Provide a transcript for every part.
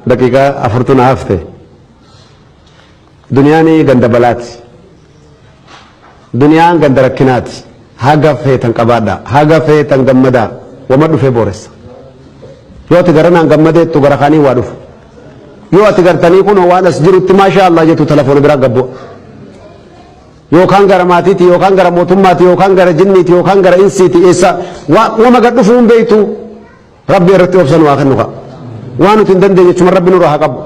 Daqiiqaa afurtu na hafte. Duniyaan ganda balaati. Duniyaan ganda rakkinaati. Haga feetan qabaadha. Haga feetan gammadaa. Wama dhufee booressa. Yoo ati garanaan gammadeettu gara kaanii waa dhufu. Yoo ati gartanii kun waan as jirutti maashaa Allah jettu telefoona biraa gabbu'a. Yookaan gara maatiiti, yookaan gara mootummaati, yookaan gara jinniiti, yookaan gara insiiti, eessa wama gad dhufuu hin beektu. Rabbi irratti obsan waa kennu ka. Waan nuti hin dandeenye jechuun Rabbi nurraa haa qabu.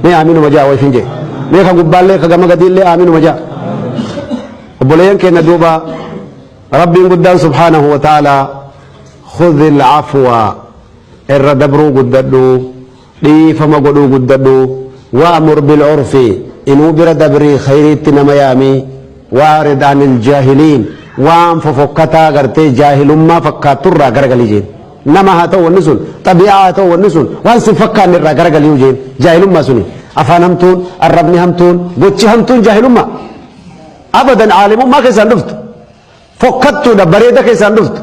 Mee aaminuma jaa wayif hin jee. Mee ka gubbaallee ka gama gadiillee aaminuma jaa. Obboleeyyan keenya duuba Rabbiin guddaan subhaanahu wa ta'ala khudhil afwa irra dabruu guddadhu, dhiifama godhuu guddadhu, wa'mur bil urfi inuu bira dabrii khayriitti nama yaami, wa'rid anil jaahiliin waan fofokkataa gartee jaahilummaa fakkaatturraa garagalii jeen. Nama haa ta'u wanni sun, xabi'aa haa ta'u wanni sun, waan sin fakkaanne irraa garagalii jeen. Jaahilummaa suni afaan hamtuun, arrabni hamtuun, gochi hamtuun jaahilummaa. Abadan aalimummaa keessaan dhuftu. Fokkattuudha bareeda keessaan dhuftu.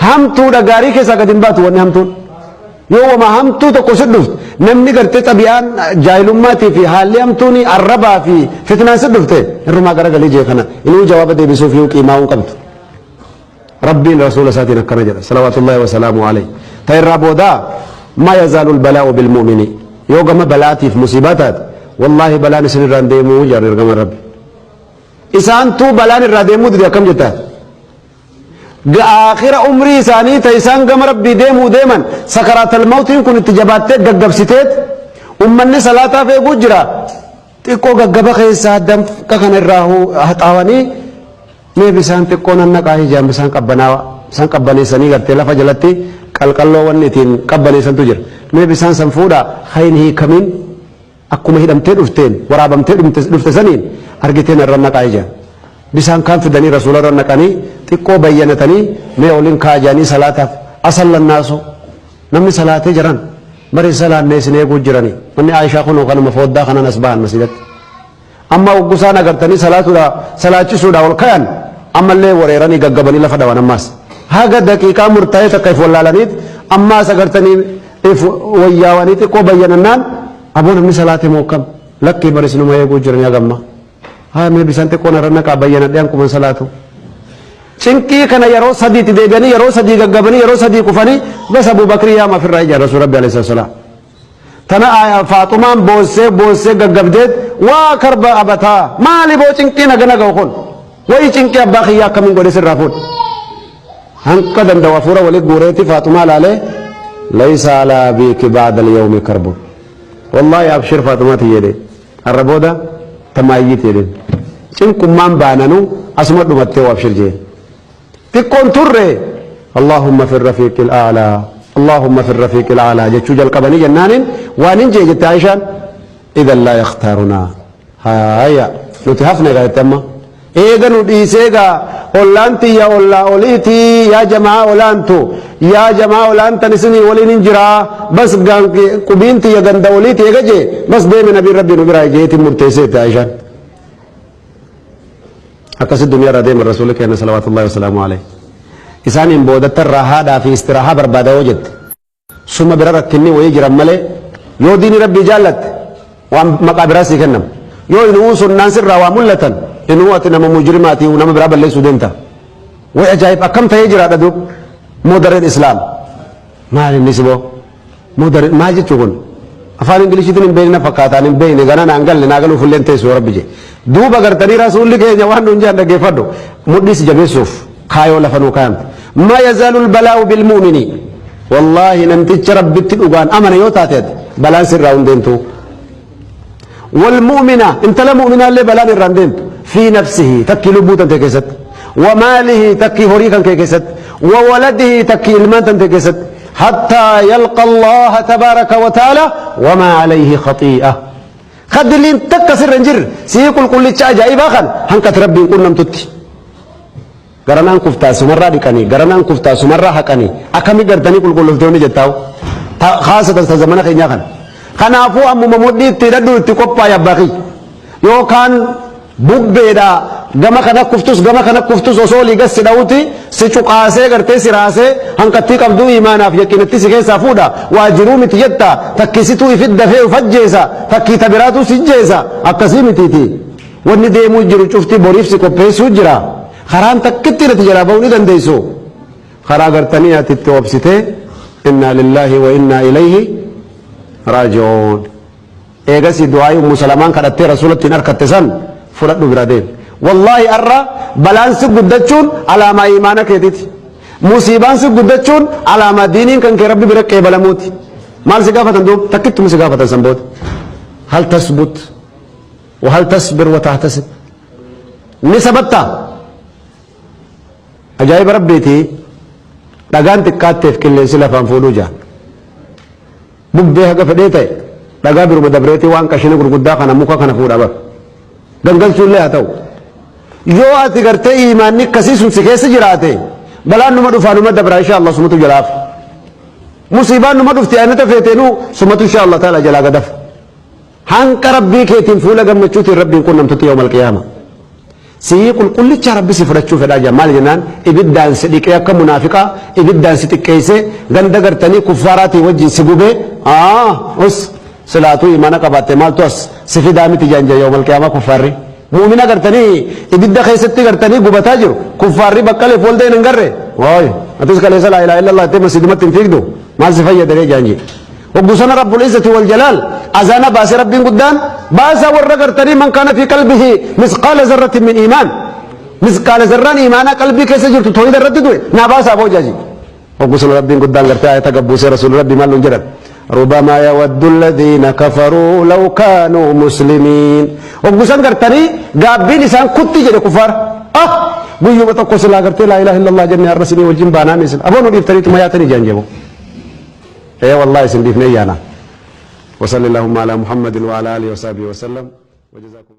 Hamtuudha gaarii keessaa gad hin baatu wanni hamtuun. Yoo wama hamtuu tokko si dhuftu, namni gartee xabi'aan jaahilummaatii fi haalli hamtuun arrabaa fi fitnaan si dhufte irrumaa garagalii jee kana inuu jawaaba deebisuuf yoo qiimaa hin qabdu. Rabbiin rasuula isaatiin akkana jedha salawaatullahi wasalaamu alayhi. Ta irraa boodaa ma yazaalu albalaa'u bilmu'mini yoo gama balaatiif musiibaa taate wallaahi balaan isin irraan deemuu jedhan ergamaan Rabbi. Isaantuu balaan irraa deemuu dide akkam jettaa? Aakhira umrii isaanii ta isaan gama Rabbii deemuu deeman sakaraatal mawtiin kun itti jabaattee gaggabsiteet ummanni salaataaf eeguu jira. Xiqqoo gaggaba keessaa danfa kana irraa haxaawanii mee bisaan xiqqoo nan naqaa ijaan bisaan qabbanaawa bisaan qabbaneessanii gartee lafa jalatti qalqalloo wanni ittiin qabbaneessantu jira. Mee bisaan san fuudhaa hayin hiikamin akkuma hidhamtee dhufteen waraabamtee dhufte saniin argiteen irra naqaa ijaan. Bisaan kaan fidanii rasuula irra naqanii xiqqoo bayyanatanii mee olin kaajanii salaataaf asallannaasu namni salaatee jiran bari salaannee isin eeguu jiranii manni Aayishaa kunoo kanuma fooddaa kanan as bahan masjidatti. Amma hoggusaan agartanii salaatuudha salaachisuudha ol kayan ammallee wareeranii gaggabanii lafa dhawan ammaas. Haga daqiiqaa murtaa'ee takka if wallaalaniit ammaas agartanii if wayyaawanii xiqqoo bayyanannaan aboo namni salaate moo akkam lakkii bari isinuma eeguu jiranii hagamma. Haa mee bisaan xiqqoo narra naqaa bayyanadhee hanquman salaatu. Cinqii kana yeroo sadiitti deebi'anii yeroo sadii gaggabanii yeroo sadii kufanii bas Abu Bakrii yaama ofirraa ijaan Rasuul Rabbi alayhi salaam. Tana Faaxumaan boossee boossee gaggabdeet waa karba abataa maali boo cinqii naga naga kun wayi cinqii abbaa kiyyaa akkamiin godhe sirraa fuudhe. Hanqa danda'u hafuura wali guureeti Faaxumaa laalee laysa alaa abiiki ba'da al-yawmi karbun. Wallaahi abshir Faaxumaa tiyyeedhe. Har'a booda tamaayyiiti jedheen. Cinqummaan baananuu asuma dhumattee abshir jeen. Xiqqoon turre Allahumma fi rafiiqil a'laa Allahumma fi rafiiqil a'laa jechuu jalqabanii jennaaniin waan hin jee jette Aishaan idan laa yakhtaarunaa. Haaya nuti hafne egaa jette amma. Eega nu dhiisee egaa ollaan tiyya ollaa oliiti yaa jamaa olaantu yaa jamaa olaantan isinii waliin hin jiraa bas qubiin tiyya ganda oliiti eega jee bas deeme nabiin rabbii nu biraa jeetiin murteessee jette Aishaan. Akkasi duniyaa irraa deeman rasuulli keenya salawaatullahi wasalaamu alayhi. Isaaniin boodatta raahaadhaa fi istiraahaa barbaada yoo jette. Suma bira rakkinni wayii jiran malee yoo diini rabbii jaallatte waan maqaa biraa sii kennama. Yoo inuu sunnaan sirraa waa mul'atan inuu ati nama mujrimaatii nama biraa balleessuu deemta. Way ajaa'ib akkam ta'ee jiraadha duub modern islaam. Maal inni siboo? Modern maal jechuu kun? Afaan Ingiliishiitiin hin beekne fakkaataan hin beekne gana naan galle naa galuuf illee teessu rabbi jee. Duuba gartanii rasuulli keenya waan nuun jedhan dhaggeeffadhu. Mudhiis jabeessuuf kaayoo lafa nuu kaayamte. Ma yazaalul balaa'u bil mu'mini. Wallaahi namticha rabbitti dhugaan amane yoo taate ati balaan sirraa hin deemtu. Wal mu'mina intala mu'minaallee balaan irraa hin deemtu. Fi nafsihi takkii lubbuu tante keessatti. Wa maalihi takkii horii kan kee keessatti. Wa waladihi takkii ilmaan tante keessatti. Hatta yalqa Allah tabaaraka wa ta'ala wamaa alayhi khatii'a. Khadiliin takka sirra hin jirre sii qulqullicha ajaa'ibaa kan hanqati rabbiin qunnamtutti. Garanaan kuftaa sumarraa dhiqanii garanaan kuftaa sumarraa haqanii akkami gartanii qulqulloftoonni jettaa'u. Haasatan ta zamana keenyaa kana. Kanaafuu ammuma mudhii itti hidhadhu itti qophaa'i abbaa kiyya. Yookaan Bubbeedha gama kana kuftus gama kana kuftus osoo olii gad si dha'uti si cuqaasee gartee si raasee hanqattii qabduu iimaanaaf yaqiinatti si keessaa fuudha. Waa jiruu miti jetta, takkisituu ifit dafee uf ajjeesa, takkii ta biraatuu si jeesa. Akkasii mitiiti. Wanni deemuu jiru cufti boriif si qopheessuu jira. Karaan takkitti irratti jalaa ba'uu ni dandeessu. Karaa gartanii ati itti obsitee innaa lillaahi wa innaa ilayhi raaji'uun. Eegasii du'aa'ii Ummu Salamaan kadhattee Rasuulatti hin harkatte san fudhadhu bira deemi. Wallaahi arra balaan si guddachuun alaamaa iimaana keetiiti. Musiibaan si guddachuun alaamaa diiniin kan kee Rabbi bira qeebalamuuti. Maal si gaafatan duuba? Takkittuma si gaafatan san booda. Hal tasbut wa hal tasbir wa tahtasib. Ni sabattaa? Ajaa'iba Rabbiiti, dhagaan xiqqaatteef qilleensi lafaan fuudhuu jaa. Bubbee haga fedhee ta'e dhagaa biruma dabreetii waan qashina gurguddaa kana muka kana fuudha bar. Gangalchuullee haa ta'u. Yoo ati gartee iimaanni akkasii sun si keessa jiraate, balaan numa dhufaa numa dabraa, insha Allah sumatu jalaaf. Musiibaan numa dhufti aynata feeteenuu sumatu insha Allah taala jalaa gadafa. Hanqa Rabbii keetiin fuula gammachuutiin Rabbiin qunnamtutti yawmal qiyaama. Sii qulqullicha Rabbi si fudhachuu fedhaa jira. Maal jennaan, ibiddaan si dhiqee, akka munaafiqaa ibiddaan si xiqqeessee, ganda gartanii kuffaaraatii wajjin si gubee, us silaatuu imaana qabaatte maaltu as si fidaa miti jaan jira yawmal qiyaamaa kuffaarri. Mu'mina gartanii ibidda keessatti gartanii gubataa jiru. Kuffaarri baqqaleef waldeen hin garre. Waay, atis kaleessa laa ilaaha illallah jettee masjidumatti hin fiigdu. Maal si fayyadee jaan jira. Hoggu sana Rabbul Izzati wal Jalaal azaana baasee, Rabbiin guddaan baasaa warra gartanii man kaana fi qalbihi misqaala zarratin min iimaan, misqaala zarraan iimaanaa qalbii keessa jirtu, toohida irratti du'e naa baasaa boojaji. Hoggu sana Rabbiin guddaan gartee ayata gabbuusee, Rasuulli Rabbii maal nuun jedhan? Rubama yawaddu alladhiina kafaruu law kaanuu muslimiin. Hoggu san gartanii gaabbiin isaan kutti jedhe kufaar. Ah, guyyuma tokko silaa gartee laa ilaaha illallah jennee har'a isinii wajjin baanaa misil. Aboo, nu dhiiftaniituma yaatanii jaan jebu. Ee wallahi, isin dhiifnee yaana. وصلى اللهم على محمد وعلى اله وصحبه وسلم وجزاكم.